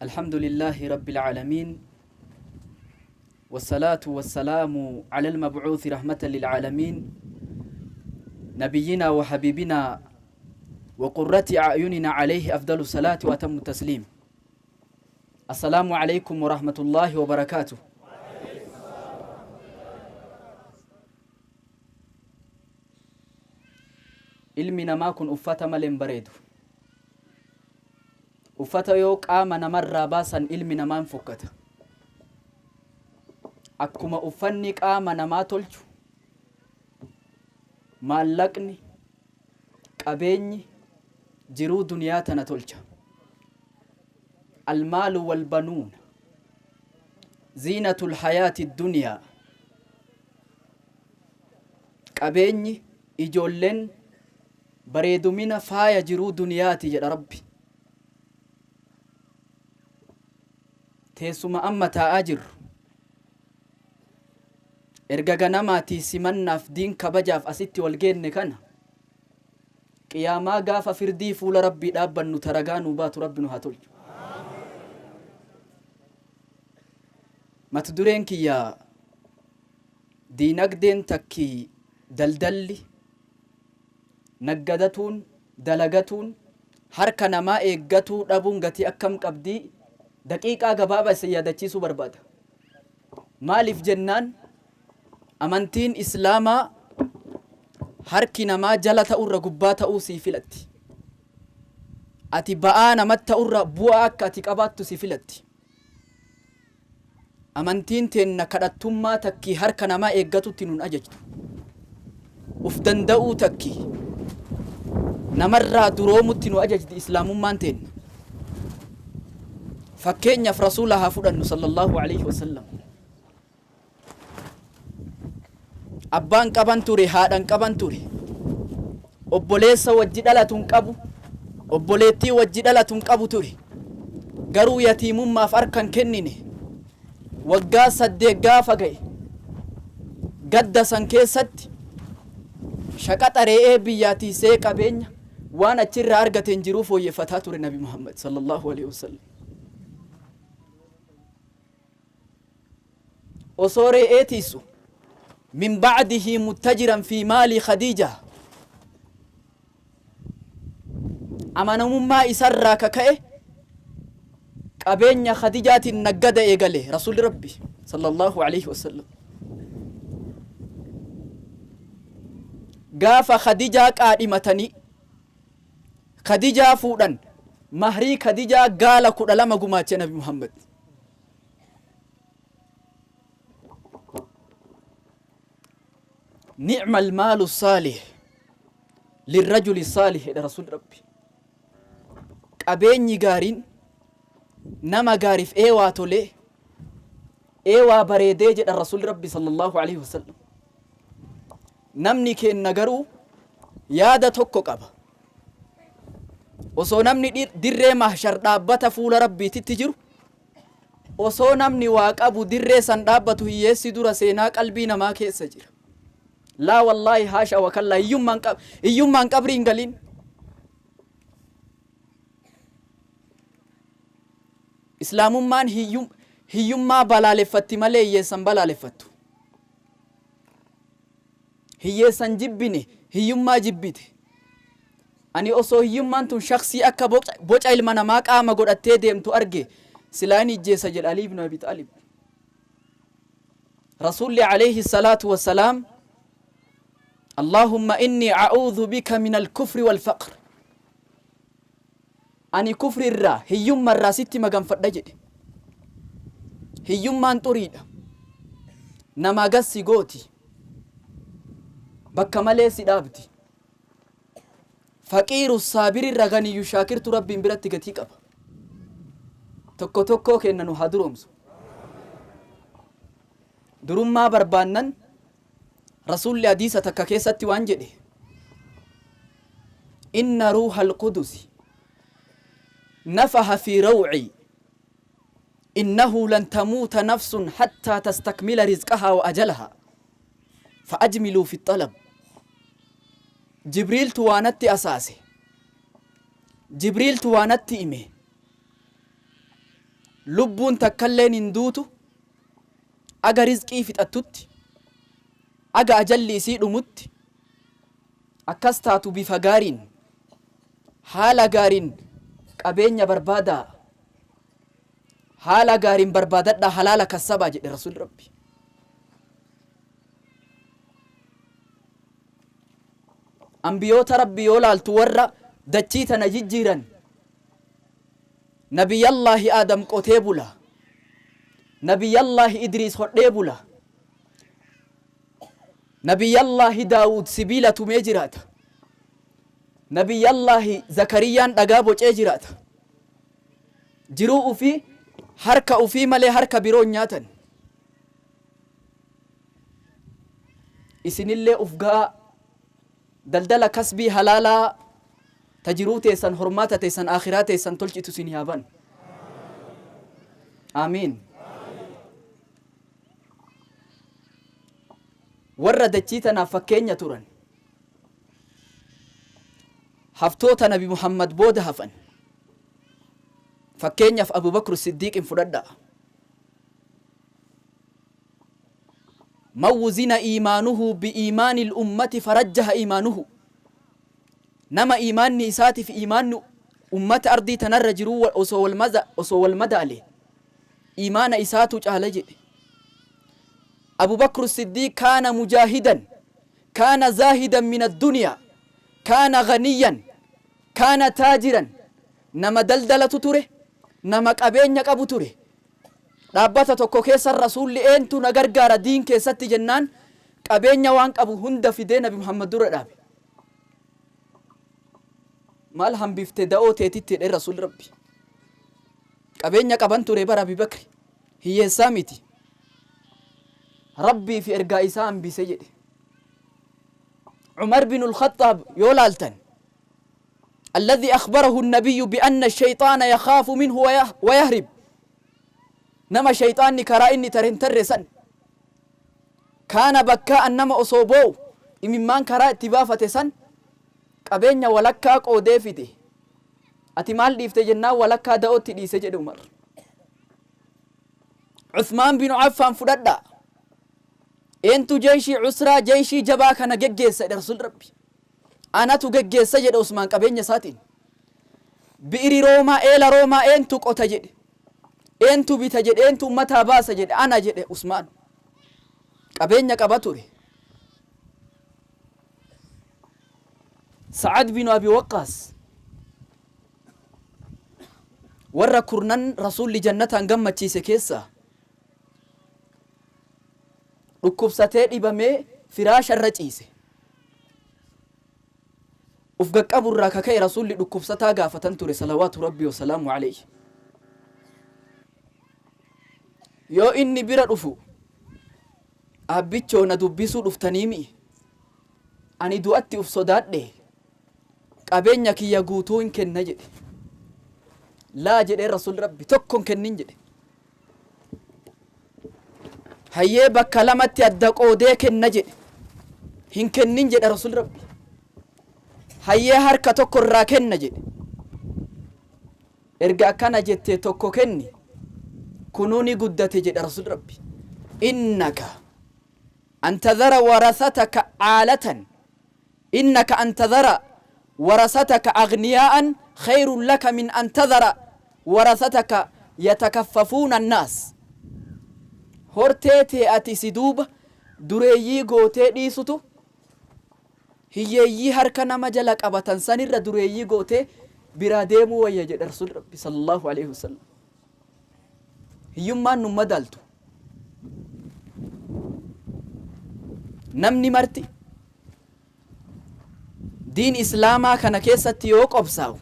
الحمد لله رب العالمين، والصلاة والسلام على المبعوث رحمة للعالمين، نبينا وحبيبنا وقرة أعيننا، عليه أفضل الصلاة وأتم التسليم. السلام عليكم ورحمة الله وبركاته. Ilmi namaa kun uffata malee hin bareedu. Uffata yoo qaama namarraa baasan ilmi namaa hin fokkata. Akkuma uffanni qaama namaa tolchu, maallaqni, qabeenyi jiruu duniyaa tana tolcha. Almaalu walbanuun ziinatul hayaati duniyaa. Qabeenyi, ijoolleen bareedumina faaya jiruu duniyaati jedha Rabbi. Teessuma amma taa'aa jirru, erga ganamaatii simannaaf diin kabajaaf asitti wal geenne kana, qiyaamaa gaafa firdii fuula Rabbii dhaabbannu taragaa nuu baatu Rabbi nu haa tolchu. Mata dureen kiyya diinagdeen takki daldalli, naggadatuun, dalagatuun, harka namaa eeggatuu dhabuun gatii akkam qabdii daqiiqaa gabaabaa isin yaadachiisuu barbaada. Maaliif jennaan, amantiin Islaamaa harki namaa jala ta'urra gubbaa ta'uu sii filatti. Ati ba'aa namatti ta'urra bu'aa akka ati qabaattu si filatti. Amantiin teenna kadhattummaa takkii harka namaa eeggatutti nun ajajtu. Uf danda'uu takkii namarraa duroomutti nu ajajdi Islaamummaan teenna. Fakkeenyaaf Rasuula haa fudhannu sallallahu alaihi wasallam. Abbaan qaban ture, haadhan qaban ture. Obboleessa wajji dhalatu hin qabu, obboleettii wajji dhalatu hin qabu ture. Garuu yatiimummaaf harka hin kennine. Waggaa 8 gaafa ga'e, gadda san keessatti shaqaxa re'ee biyyaa tiisee qabeenya waan achirraa argateen jiruu fooyyeffataa ture Nabi Muhammad sallallahu alaihi wasallam. Osoo re'ee tiisu, min ba'dihi muttajiran fi maali Khadiija, amanamummaa isarraa ka ka'e qabeenya Khadijaatiin naggada eegale Rasuulli Rabbi sallallahu alaihi wasallam. Gaafa Khadijaa qaadhimatanii Khadijaa fuudhan, mahrii Khadijaa gaala 12 gumaache Nabi Muhammad. Ni'ma almaalu saalih lirrajuli saalih jedha Rasuulli Rabbi. Qabeenyi gaariin nama gaariif eewaa tolee, eewaa bareedee jedha Rasuulli Rabbi sallallahu alaihi wasallam. Namni keenna garuu yaada tokko qaba. Osoo namni dirree mahshar dhaabbata fuula Rabbiititti jiru, osoo namni waa qabu dirree san dhaabbatu, hiyyeessi dura seenaa qalbii namaa keessa jira. Laa wallaahi, haasha wa kallaa, hiyyummaan qabrii hin galin. Islaamummaan hiyyummaa balaaleffatti malee hiyyeessan balaaleffattu. Hiyyeessan jibbine, hiyyummaa jibbite. Ani osoo hiyyummaan tun shaksii akka boca ilma namaa qaama godhattee deemtu arge, silaa inni ijjeessa jedha Ali ibn Abi Xaalib. Rasuulli alayhi salaatu wassalaam, Allahumma inni a'uudhu bika min al-kufri wal faqr. Ani kufri irraa, hiyyumma irraa sitti maganfadha jedhe. Hiyyummaan xuriidha. Namaa gad si gooti. Bakka malee si dhaabdi. Faqiiru saabirirra ganiyyu shaakirtu Rabbiin biratti gatii qaba. Tokko tokkoo keenna nu haa duroomsu. Durummaa barbaannan, Rasuulli hadiisa takka keessatti waan jedhe, inna ruuha alqudusi nafaha fi rawcii innahu lan tamuuta nafsun hattaa tastakmila rizqahaa wa ajalahaa fa ajmiluu fi xalab. Jibriiltu waa natti asaase, Jibriiltu waa natti hime. Lubbuun takkalleen hin duutu aga rizqii fixattutti, aga ajalli isii dhumutti. Akkas taatu bifa gaariin, haala gaariin qabeenya barbaadaa, haala gaariin barbaadadhaa, halaala kassabaa jedhe Rasuulli Rabbi. Ambiyoota Rabbi yoo laaltu warra dachii tana jijjiiran, Nabiyallaahi Aadam qotee bula, Nabiyallaahi Idriis hodhee bula, Nabiyallaahi Daawud sibiila tumee jiraata, Nabiyallaahi Zakariyyaan dhagaa bocee jiraata. Jiruu ufii harka ufii malee harka biroo hin nyaatan. Isinillee uf ga'aa, daldala kasbii halaalaa ta jiruu teessan, hormaata teessan, aakhiraa teessan tolchitu isinii haa banu. Aamiin. Warra dachii tanaaf fakkeenya turan, haftoota Nabi Muhammad booda hafan, fakkeenyaaf Abu Bakr Siddiiqin fudhadhaa. Man wuzina iimaanuhu bi'iimaanil ummati farajjaha iimaanuhu. Nama iimaanni isaatiif iimaanni ummata ardii tanarra jiruu osoo wal madaale iimaana isaatu caala jedhe. Abu Bakr Siddiiq kaana mujaahidan, kaana zaahidan min addunyaa, kaana ganiyan, kaana taajiran, nama daldalatu ture, nama qabeenya qabu ture. Dhaabbata tokko keessa Rasuulli eentu na gargaara diin keessatti jennaan qabeenya waan qabu hunda fidee Nabi Muhammad dura dhaabe. Maal hambifte da'oo teetitti jedhee Rasuulli Rabbi. Qabeenya qaban ture bara Abi Bakri. Hiyyeessaa miti. Rabbii fi ergaa isaa hambise jedhe. Umar bin al-Khattaab yoo laaltan, alladhi akhbarahu an-nabiyyu bi anna ash-shayxaana yakhaafu minhu wa yahrib, nama shayxaanni karaa inni tare hin tarre san, kaana bakkaa'an, nama osoo boo'u imimmaan karaa itti baafate san, qabeenya walakkaa qoodee fide. Ati maal dhiifte jennaan walakkaa da'ootti dhiise jedhe Umar. Uthmaan bin Affaan fudhadhaa. Eentu jeeshii usraa, jeeshii jabaa kana geggeessa jedhe Rasuulli Rabbi. Anatu geggeessa jedhe Usmaan qabeenya isaatiin. Bi'iri Roomaa, eela Roomaa eentu qota jedhe. Eentu bita jedhe, eentu ummataa baasa jedhe, ana jedhe Usmaan. Qabeenya qaba ture. Sa'ad bin Abi Waqqaas warra kurnan Rasuulli jannataan gammachiise keessaa, dhukkubsatee dhibamee firaasha irra ciise. Uf gaqqabu irraa ka ka'e Rasuulli dhukkubsataa gaafatan ture salawaatu Rabbii wasalaamu alayhi. Yoo inni bira dhufu, "Aabbichoo, na dubbisuu dhuftanii mi'i? Ani du'atti uf sodaadhe, qabeenya kiyya guutuu hin kenna" jedhe. "Laa" jedhee Rasuulli Rabbi, "tokko hin kennin" jedhe. "Hayyee, bakka lamatti adda qoodee kenna" jedhe. "Hin kennin" jedhe Rasuulli Rabbi. "Hayyee, harka tokko irraa kenna" jedhe. "Erga akkana jette tokko kenni, kunuu ni guddate" jedhe Rasuulli Rabbi. Innaka an tadhara warasataka aalatan, innaka an tadhara warasataka aghniyaa'an khayrun laka min an tadhara warasataka yatakaffafuuna annaas. Hortee tee ati si duuba dureeyyii gootee dhiisutu hiyyeeyyii harka nama jala qabatan sanirra dureeyyii gootee biraa deemuu wayya jedhe Rasuulli Rabbi sallallahu alaihi wasallam. Hiyyummaan nun madaaltu. Namni marti diin Islaamaa kana keessatti yoo qobsaa'u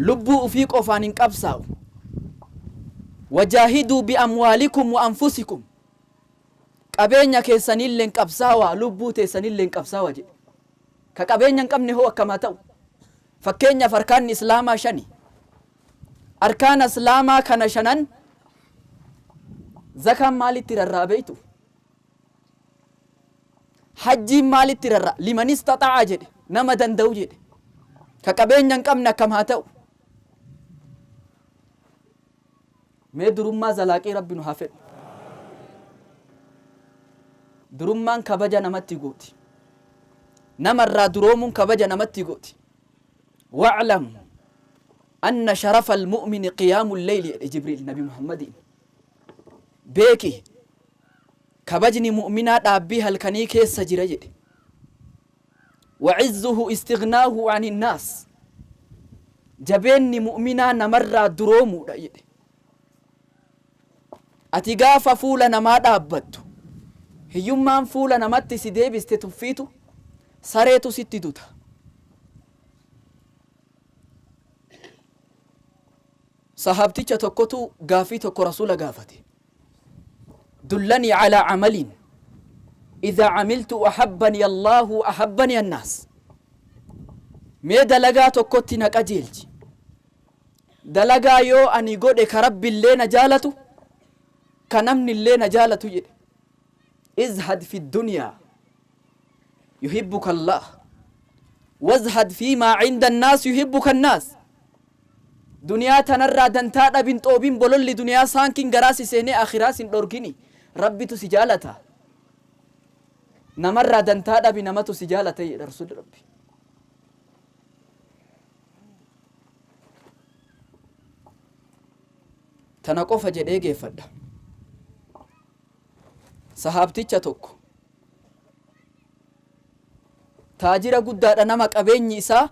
lubbuu ufii qofaan hin qabsaa'u. Wajaahiduu bi'amwaalikum wa anfusikum, qabeenya keessanilleen qabsaawaa, lubbuu teessanilleen qabsaawa jedhe. Ka qabeenya hin qabne hoo akkamaa ta'u? Fakkeenyaaf, arkaanni Islaamaa shani. Arkaana Islaamaa kana shanan zakaan maalitti rarra'a beektu? Hajjiin maalitti rarra'a? Liman istaxa'a jedhe, nama danda'u jedhe. Ka qabeenya hin qabne akkam haa ta'u? Mee durummaa zalaaqii Rabbi nu haa fedhu. Durummaan kabaja namatti gooti. Namarraa duroomuun kabaja namatti gooti. Wa'lam anna sharafa almu'mini qiyaamu lleyli jedhe Jibriil Nabi Muhammadiin. Beeki, kabajni mu'minaa dhaabbii halkanii keessa jira jedhe. Wa'izzuhu istighnaahu ani nnaas. Jabeenni mu'minaa namarraa duroomuudha jedhe. Ati gaafa fuula namaa dhaabbattu, hiyyummaan fuula namatti si deebiste tuffiitu, sareetu sitti duta. Sahaabticha tokkotu gaafii tokko Rasuula gaafate. Dullanii calaa camalin idhaa camiltu ahabbani Allaahu ahabbani annaas. Mee dalagaa tokkotti na qajeelchi. Dalagaa yoo ani godhe ka Rabbillee na jaalatu, ka namnillee na jaalatu jedhe. Izhad fi dunyaa yuhibbuka Allaah, wazhad fiimaa cinda annaas yuhibbuka annaas. Duniyaa tanarraa dantaa dhabin, xoobin, bololli duniyaa saankin garaa si seenee akhiraa sin dhorkini. Rabbitu si jaalata. Namarraa dantaa dhabi, namatu si jaalata jedha Rasuulli Rabbi. Tana qofa jedhee geeffadha. Sahaabticha tokko taajira guddaadha, nama qabeenyi isaa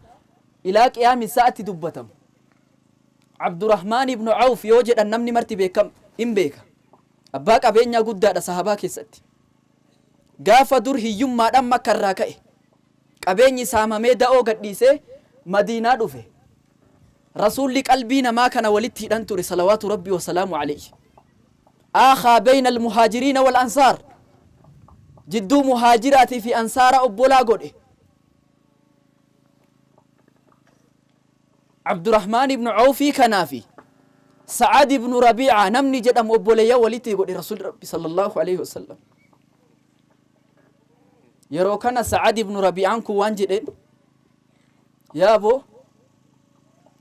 ilaa qiyaami sa'atti dubbatamu. Abdurrahmaan ibnu Awf yoo jedhan namni marti beekam in beeka. Abbaa qabeenyaa guddaadha sahabaa keessatti. Gaafa dur hiyyummaadhaan Makka irraa ka'e, qabeenyi saamamee da'oo gadhiisee Madiinaa dhufe. Rasuulli qalbii namaa kana walitti hidhan ture, salawaatu Rabbii wasalaamu alayhi. Aakhaa bayna almuhaajiriina wal ansaar. Jidduu muhaajiraatii fi ansaara obbolaa godhe. Abdurrahmaan ibnu Awfii kanaa fi Sa'ad ibnu Rabiica namni jedhamu obboleeyyan walitti godhe Rasuulli Rabbi sallallahu alaihi wasallam. Yeroo kana Sa'ad ibnu Rabiicaan kun waan jedheen, yaa boo,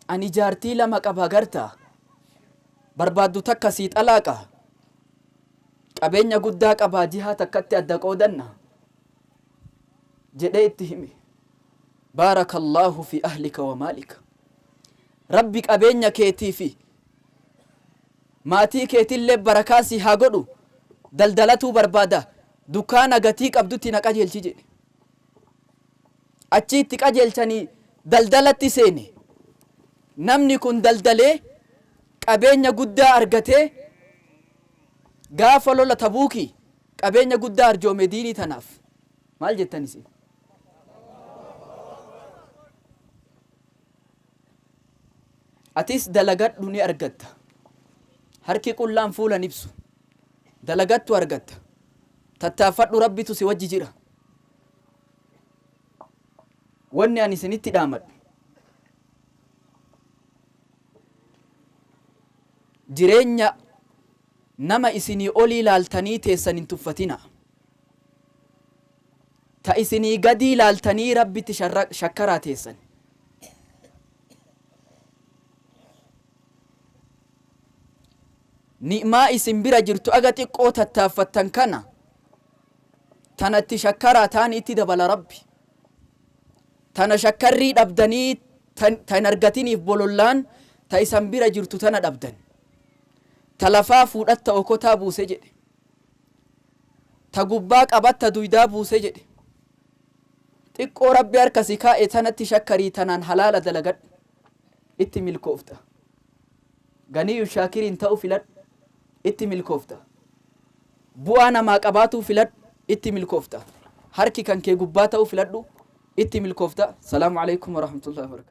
ani jaartii lama qaba, gartaa barbaaddu takka sii xalaaqa, qabeenya guddaa qabaa, jihaa takkatti adda qoodanna jedhee itti hime. Baarakallaahu fi ahlika wa maalika. Rabbi qabeenya keetii fi maatii keetillee barakaa si haa godhu, daldalatuu barbaada, dukkaana gatii qabdutti na qajeelchi jedhe. Achii itti qajeelchanii daldalatti seene. Namni kun daldalee qabeenya guddaa argatee, gaafa lola Tabuukii qabeenya guddaa arjoome diinii tanaaf. Maal jettan isin? Atis dalagadhu, ni argatta. Harki qullaan fuula hin ibsu. Dalagattu argatta. Tattaaffadhu, Rabbitu si wajji jira. Wanni ani isinitti dhaamadhu, jireenya nama isinii olii laaltanii teessan hin tuffatinaa. Ta isinii gadii laaltanii Rabbitti shakkaraa teessan. Ni'maa isin bira jirtu aga xiqqoo tattaaffattan kana tanatti shakkaraa, taani itti dabala Rabbi. Tana shakkarrii dhabdanii ta hin argatiniif bolollaan ta isan bira jirtu tana dhabdan. Ta lafaa fuudhatta okotaa buuse jedhe. Ta gubbaa qabatta duydaa buuse jedhe. Xiqqoo Rabbi harka si kaa'e tanatti shakkarii, tanaan halaala dalagadhu. Itti milkoofta. Ganiyyu shaakiriin ta'u filadhu. Itti milkoofta. Bu'aa namaa qabaatuu filadhu. Itti milkoofta. Harki kan kee gubbaa ta'u filadhu. Itti milkoofta. Salaamu alaikum warahmatullahi wabarakatuh.